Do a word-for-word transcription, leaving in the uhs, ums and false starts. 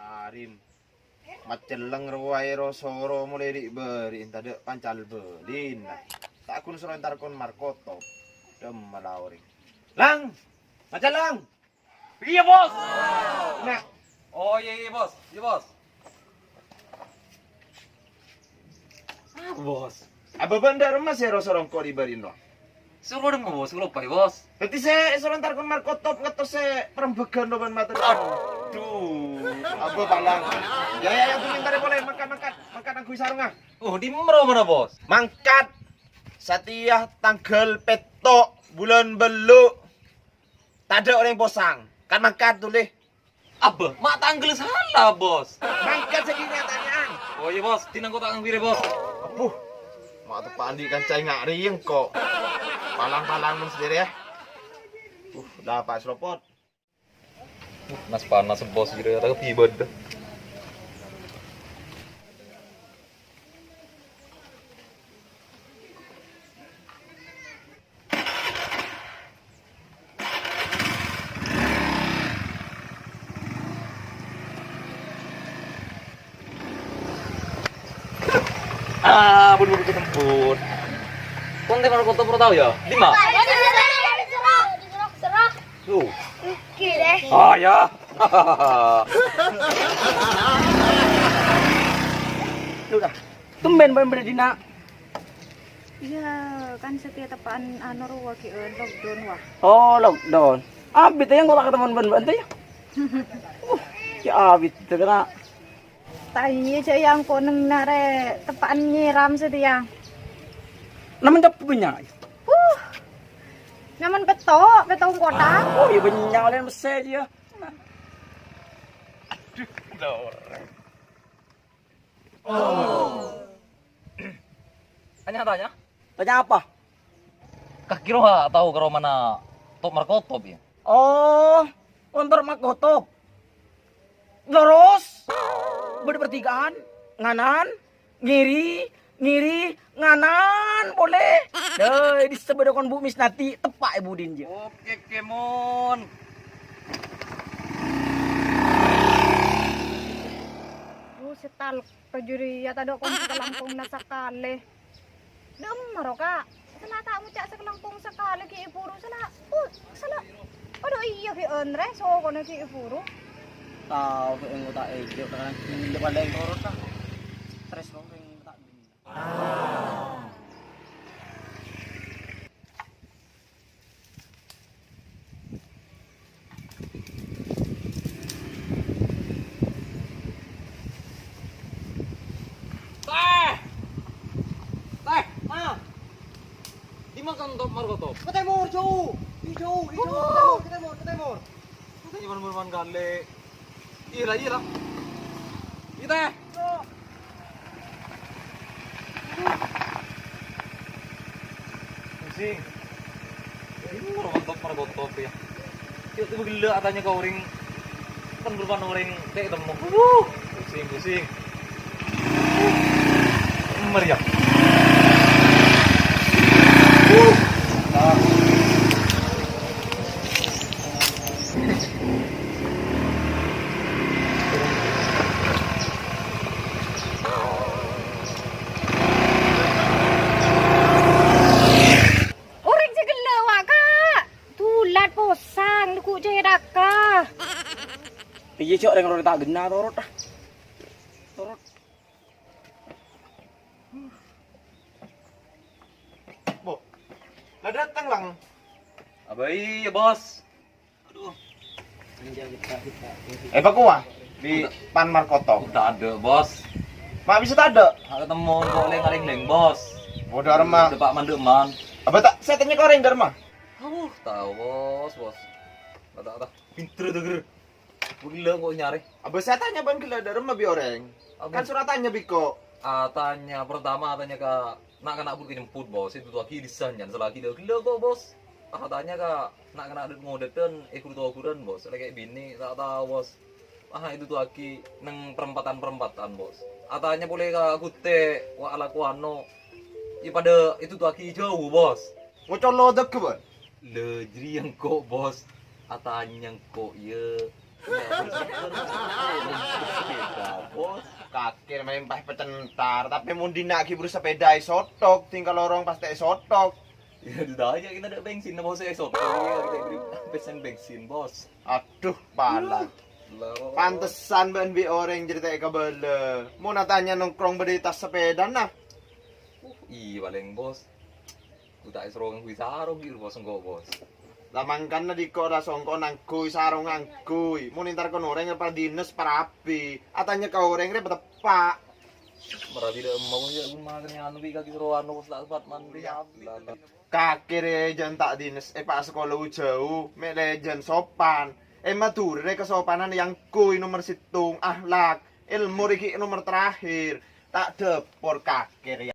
Arim. Macelleng rowa è ro-soro molaè ri'-bâri' tadâ' pancal bâlina. Ta' ghun soro entar kon markoto. Dâmma la orèng. Lang! Macelleng! Iyâ, Bos. Nah. Oh, iyâ, iyâ, Bos. Iyâ, Bos. Ah, Bos. Abâ bân dâ' remma sè ro-soro engko' ri-bâri'na. Soro dâ' emma, Bos, kaloppaè, Bos. Dhâddhi sè soro entar kon markoto ngettos sè parembhâghân lo bân materi. Adhu. Abâ palang. Yâ, yâ, yâ, ghun entarè polè, mangkat, mangkat, mangkat angghuy sarongnga. Oh, dimma romana, Bos? Mangkat. Satèya tangghâl pètto' bulân bâllu'. Tadâ' orèng posang. Kan mangkat, tolè. Abâ, ma' tangghâl sala, Bos. Mangkat sè dinna' tanya'an. Oh, iyâ, Bos. Dinna' engko' ta' ngangghuy rè, Bos. Abbhu. Ma' teppa' andi' kanca enga' rèya engko'. Palang-palang mon sadhâjâ, yâ. Uh, la pas lopot. Nas-panas, Bos, jârèya ta' kebibâdâ. Ah, bun, bun, bun, bun. Kon tè markoto pura tao, yâ? Dimma? Tuh. Oke deh. Ah, yâ. Lu dah. Tumben bân bâdâ dinna'. Iyâ, kan satèya teppa'an anu rowa ghi' lockdown, wah. Oh, lockdown. Abit yâ engko' ta' katemmo bân bâ'na, yâ. Uh, yâ abit, kèra. Ta' iyâ, jâ' yâ engko' neng narè teppa'an nyèram satèya. Namen cabbhi bânnya'. Uh, namen pètto', pètto' kota. Oh, yâ bânnya' olèna pèssè, yâ. Aduh, loreng. Oh. Tanya, tanya. Tanya apa? Kakiro ha tao ka romana Tok Markotop, yâ? Oh, Tok Markotop. Lurus. Bâdâ pertigaan, nganan, ngiri, ngiri, nganan polè. Dâi, dissa bâdâ kon Bu Misnati, teppa' è budina, jâ. Oke, Kemon. Duh, setal. Ka jârèya tadâ' konco kalangkong na sakalè. Dâ'emma ro, Ka'. Sala ta' ngoca' sakalangkong sakalè ghi' èburu sala. Uh, sala. Adhu iyâ ghi' anrè sokona ghi' èburu. Tao ghi' engko' ta' èjhâk, kan gila palèng torot, Ka'. Tres rong rèng ta' Teh! Teh! Ah! Dimma Tok Markotop? Ka tèmor, jhâu! Ih, jhâu, ih, jhâu! Ka tèmor, ka tèmor, ka tèmor! Ka tèmor, mon-mon kalè. Iyâ la, iyâ la. Iyâ, Teh. Pusing. Ini Tok Markotop, yâ. Yuk, coba gila tanya ke orang. Kan berupa orang, teh, temu. Uh, pusing, pusing. Meriah. Uh. Ah. Orèng sè ghellâ', wa', Ka'. Dulat posang, neggu' cèthakka. Iyâ, jhâ' rèng rowa ta' ghenna torot, ah. Torot. Bo, la dâteng, Lang. Abâ iyâ, Bos. Aduh. È, pakowa, bi' Pan Markotop. Tadâ', Bos. Ma' bisa tadâ'? Ha' katemmo engko' lèng-lèng, Bos. Bo, dâ' remma. Teppa' mandhâman. Abâ ta', sè tanya ka orèng dâ' remma? Awuh, tao, Bos, Bos. Ta', ta', ta'. Pinter tè, Ger. Ghellâ' engko' nyarè. Abâ sè tanya bân ghellâ' dâ' remma bi' orèng. Abâ. Kan soro tanya bi' engko'. Atanya, pertama atanya ka na'-kana' buru nyemput, Bos. Èdudhuwâghi dissa' nyan, salaghi dâ' ghellâ' engko', Bos. Ah, atanya ka na'-kana' dât-ngodâdhân, è ghuru-toghurân, Bos. Lèkè' binè', ta' tao, Bos. Ah, èdudhuwâghi neng perempatan-perempatan, Bos. Atanya polè ka ghuttè, wa' alakowanno. Yâ padâ èdudhuwâghi jhâu, Bos. Ngoco' lodâgghâ, bân? Lha, jârèya engko', Bos. Atanya engko', yâ. Sepeda, Bos. Kakè maèn pas pecentar, tapè mon dinna' ghi' buru sepeda èsothok, tingka lorong pas ta' èsothok. Ya, ditanya kita ada bensin, Bos, èsothok. Iya, kita beri pesen bensin, Bos. Aduh, pala. Lah, Bos. Pantesan bâ'na bi' orèng jârèya ta' èkabâlâ. Mon atanya nongkrong bâdâ è attas sepedana. Uh, iyâ palèng, Bos. Ku ta' èsoro ngangghuy sarong ghi' Bos, engko', Bos. Lah mangkana diko' ra songko' ngangghuy sarong ngangghuy. Mon entar kon orèng apa dines parabi. Atanya ka orèng rè pateppa'. Marabi dâ' emma, Bos, ya, gumma kene anu, wi, kaki soro anu, Bos, tak sempat mandi. Iya. Kakè rè jân ta' dines, è pa' sakola jhâu, mè' lè jân sopan. È Madhurâ rè kasopanan èangghuy nomer sèttong, akhlak. Èlmo rè ghi' nomer terakhir. Ta' dâpor kakè rè.